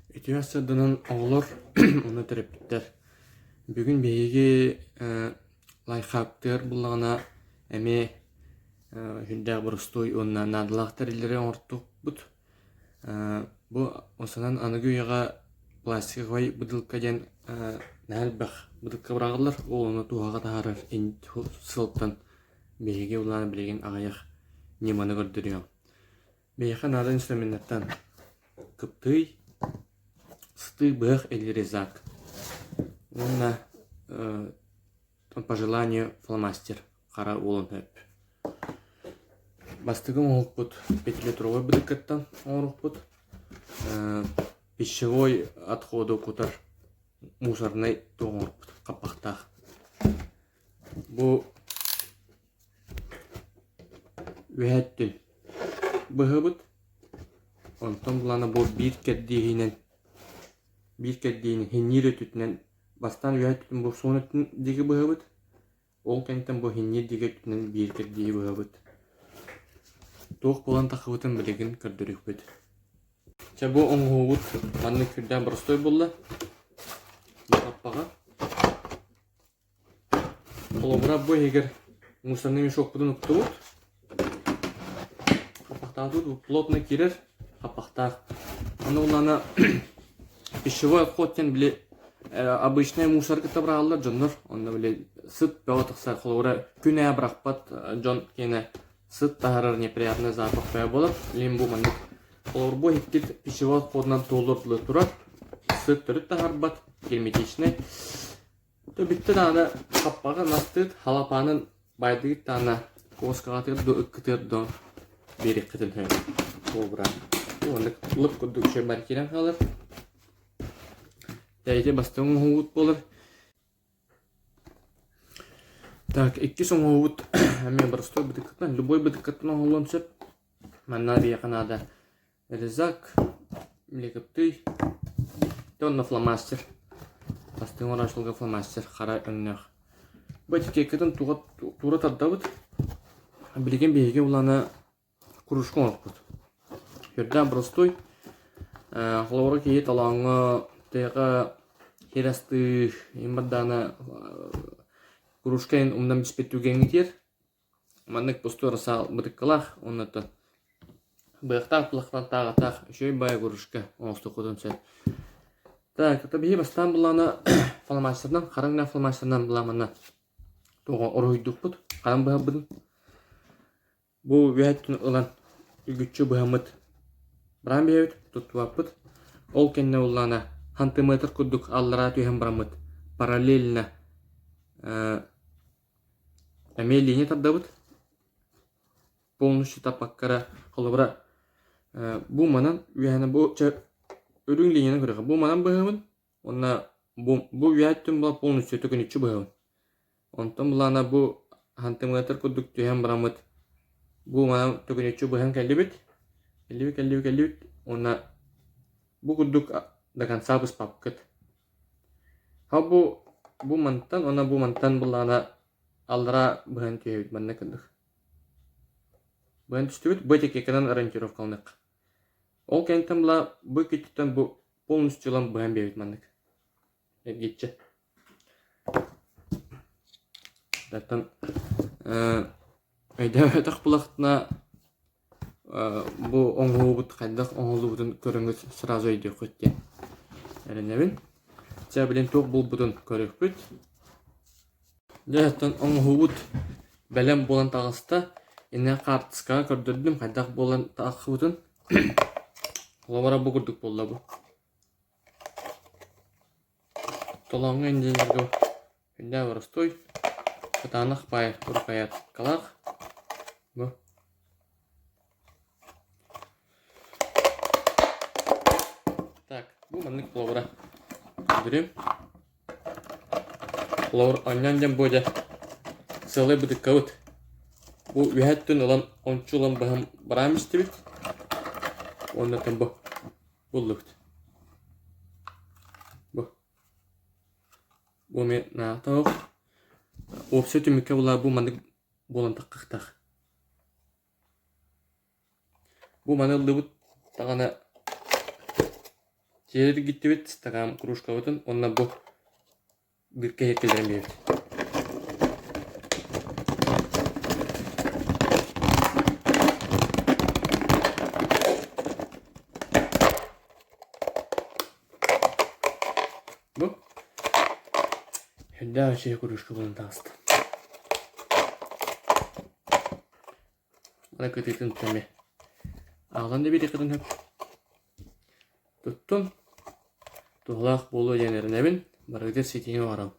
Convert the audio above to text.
Үтүө сырдынан оҕолор уонна төрөппүттэр. Бүгүн биһиги лайфхактыыр буллаҕына эмиэ сүрдээх боростуой уонна наадалаах тэриллэри оҥортукпут. Бу осанан аныгы үйэҕэ пластиковай бытыылка диэн наһаа элбэх бытыылка быраҕыллар. Ол ону туһаҕа таһаарар сыалтан биһиги улаан билигин аҕыйах ньыманы көрдөрүөм. Биһиэхэ наада инструменнартан кыптыый, сытыы быһах или резак уонна по желанию фломастер хара уолун сөп. Бастакы оҥоһукпут пятилитровай бытыккаттан оҥоруохпут. Пищевой отходу кутар мусорнай туох оҥорбут хаппахтаах. Бу Үөһэттин быһабыт, онтон былаана бу биир кэрдииһинэн биир кэрдииһин иһинниир өттүтүнэн бастаан үөһэ өттүтүн бу суон өттүн диэки быһабыт, ол кэнниттэн бу иһинниир диэки өттүнэн биир кэрдииһи быһабыт. Туох буолан таххыбытын билигин көрдөрүөхпүт. Чэ бу оҥоһуубут маннык сүрдээх боростуой буолла. Бу хаппаҕа Холобура, бу иһигэр мусорный мешокпутун уктубут. Хаппахтаатыбыт, плотно киирэр хаппахтаах. Аны улаана пищевой отход диэн били обычный мусор кытта быраҕаллар дьоннор. Онно били сыт бөҕө тахсар. Холобура, күн ээ бырахпат дьон киэнэ сыт таһарар неприятный запах бөҕө буолар. Илин бу маннык холобур бу иһиккит пищевой отходунан туоллар турар. Сыт төрүт таһарбат, герметичный. Бүттэ даҕаны хаппаҕын астыыт, халапаанын баайдыгыт даҕаны куоскаҕытыгар дуо ыккытыгар дуо биэриэххитин сөп. Буолбура. Уонна лып курдук үчүгэй баар киирэн хаалар. Ити бастыҥ оҥоһуубут буолар. Так, иккис оҥоһуубут эмиэ боростуой бытыккытынан, любой бытыккытынан оҥоһуллуон сөп. Манна биһиэхэ наада Резак, Лекыптый, уонна фломастер. Бастыҥ оҥорооччуларга фломастер хара өҥнөөх. Бу этикеткатын туура тардабыт. Билигин биһиги улаана кружка оҥорбут. Сүрдээх боростуой. Холобура киһи толооҥҥо тыаҕа сир астыы, имбардаана кружка умнан биспит түгэҥҥитигэр Маннык пустуор саал бытыккалаах уонна быһахтаах былахтаах үчүгэй баай игрушка оҥостуоххутун сөп. Так, это биһи бастаан былаана фломастерынан, хараҥ фломастерынан былааманна туоҕа уруһуйдуохпут, хараҥ быһарбытын. Бу үөһэттэн ылан үгүччү быһаммыт бараан биһэбит, туттубаппыт. Ол кэннэ уллаана сантиметр курдук аллараа түһэн бараммыт параллельно Эмиэ линия тардабыт, полностью таппакка эрэ, холобура, бу манан үөһэни бу чэ үрүҥ линияны көрүөххэ, бу манан быһабын уонна бу бу үөһэ өттүн була полностью төкүнүччү быһабын. Онтон былаана бу хантымыатыр курдук түһэн бараммыт бу манан төкүнүччү быһан кэллибит, кэллибит, кэллибит, кэллибит уонна бу курдук до конца быспаппыт. Ха бу бу мантан уонна бу мантан былаана аллараа быһан түһэбит манна курдук. Быһан түстүбүт, бу этикетканан ориентировкаланыахха. Ол кэнниттэн була бу иккититтэн бу полностью ылан быһан биэбит маннык. Эргиччи. Оттон өйдөөбөтөх булахтына бу оҥоһуубут хайдах оҥоһуллубутун көрөҥҥүт сразу өйдүөххүт диэн эрэнэбин. Чэ, билин туох булбутун көрүөхпүт. Дьэ, оттон оҥоһуубут бэлэм буолан таҕыста. Иннэ хаартыскаҕа көрдөрдүм хайдах буолан тахсыбытын. Холобура бу курдук буолла бу. Толооҥҥо инженергэ Үрдээх боростуой, кытаанах баай рукояткалаах бу Так, бу маннык холобура көрдөрүм. Холобур анньан дьэн бу дьэ сыалай бытыккабыт. Бу үөһэ өттүн ылан ончу ылан быһан бараан истибит. Уонна бу буллубут. Бу Бу эмиэ наадата суох. Уопсай түмүккэ була бу маннык буолан таххахтаах. Бу маны ыллыбыт даҕаны. Тиэргиттибит стакан кружкабытын уонна бу биркэ иһиккэлэрин биэбит. Бу Үрдээх үчүгэй кружка буолан таҕыста. Маны кытыытын эмиэ аҕалан да биэриэххитин сөп. Туттун. Туһалаах буолуо диэн эрэнэбин. Барыгытыгар ситиһии оҥоробун.